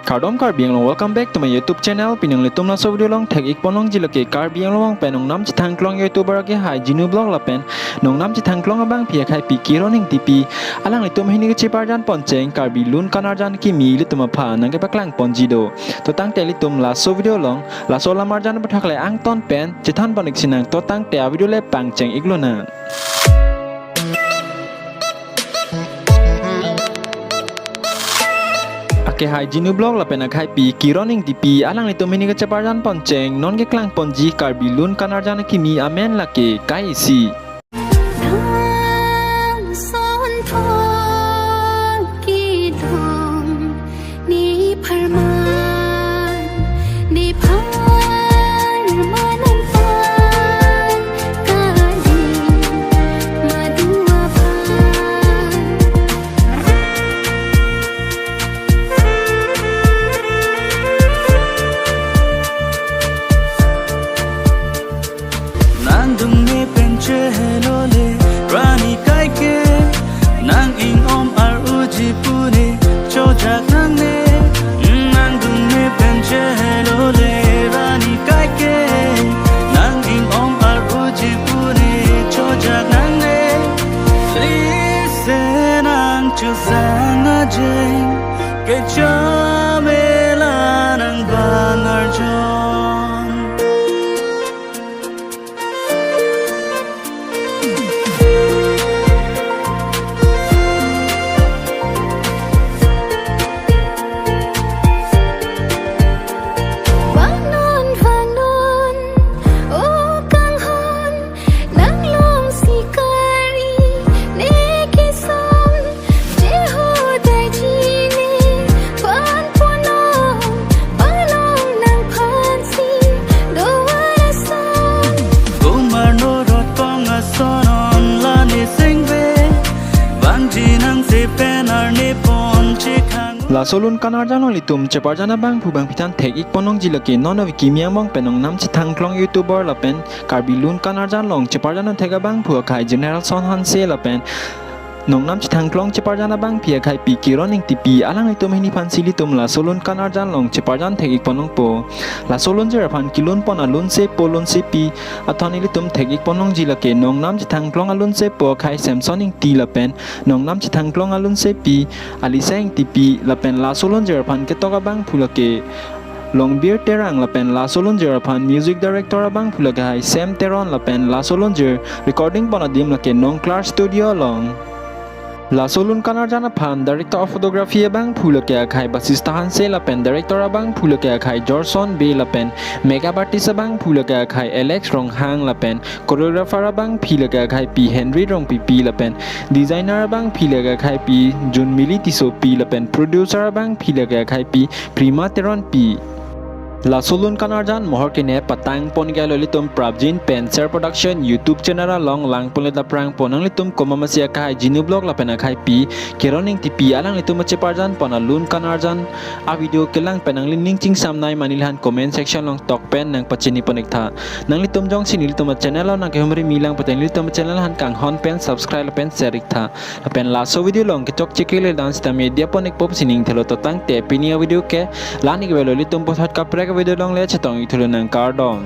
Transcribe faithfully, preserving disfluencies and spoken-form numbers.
Kardom Karbi Anglong, welcome back to my YouTube channel. Pini nanglitum laso video along thek-ik ponlongji lake Karbi Anglong pen nongnam chethangklong YouTuber akehai Jinu Vlog lapen nongnam chethangklong abangpi akhai Pi Kiron Engtipi. Alanglitum hini kecheparjan poncheng Karbi Lun Kan Arjan Akimi ilitum aphan nangkepaklang ponji do. To tangte ilitum laso video along laso lam arjan aputhak le angton pen chethan pon-ik sinang. To tangte a video le pangcheng-ik lonang. Akehai Jinu Vlog lapen akhai Pi Kiron Engtipi, alanglitum hini kecheparjan poncheng non keklang ponji Karbi Lun Kan Arjan Akimi amen lake Kai Isi. Thang son thong kidong ne pharman, ne pharman an pan kali madu aphan. Nangdung ne pen chehelo le rani kaike, nang-ing-om ar-uji pune chojak nangne. Nangdung ne pen chehelo le rani kaike, nang-ing-om ar-uji pune chojak nangne. Lise nang chusang ajeng kechamela nang bang arjon. Vangnon, vangnon, o kanghon, nang long sikari, ne keson, Jehovah daiji ne, pan ponong, palong nangphansi, do-an ason. Kumar norot kong ason on la ne sengve, vangji nang se pen arne pon chekhang. Laso Lun Kan Arjan along ilitum cheparjan abangphu bangphi than thek-ik ponlongji lake non avi kimi among pen nongnam chethangklong YouTuber lapen Karbi Lun Kan Arjan along cheparjan thek abangphu akhai General Son Hanse lapen nongnam chethangklong cheparjan abangpi akhai Pi Kiron Engtipi, alanglitum hini aphansi ilitum laso Lun Kan Arjan along cheparjan thek-ik ponlongpo. Laso lunjir aphan kelun pon alunsepo lunsepi athon ilitum thek-ik ponlongji lake nongnam chethangklong alunsepo akhai Samson Engti lapen nongnam chethangklong alunsepi Alisa Engtipi lapen laso lunjir aphan ketok abangphu lake Longbir Terang lapen laso lunjir aphan music director abangphu lake hai Sam Teron lapen laso lunjir recording pon adim lake Nongklar Studio along. Laso Lun Kan Arjan aphan director of photography abangphu lake akhai Basista Hanse lapen director abangphu lake akhai Jorson Bey lapen makeup artist abangphu lake akhai Alex Ronghang lapen choreographer abangpi lake akhai Pi Henry Rongpipi lapen designer abangpi lake akhai Pi Junmili Tissopi lapen producer abangpi lake akhai Pi Prima Teronpi. Laso Lun Kan Arjan mohor kene patang pon ke alo ilitum Prabjin Pensar Production YouTube channel along lang ponle daprang pon nanglitum komat masi akhai Jinu Vlog lapen akhai Pi Kiron Engtipi alanglitum cheparjan pon a Lun Kan Arjan a video kelang pen nanglining chingsamnei mani lahan comment section along tok pen nangpachini pon-ik tha. Nanglitum jongsi nelitum a channel along nangkehumri milang pute nelitum a channel aphan kanghon pen subscribe pen share-ik tha. Lapen laso video along kechokche kele dan sitame diya pon-ikpo pusi ning thelo. To tangte pini a video ke la-an ik avelo, ilitum puthot kaprek a video along le chetong-ik thu lonang, kardom.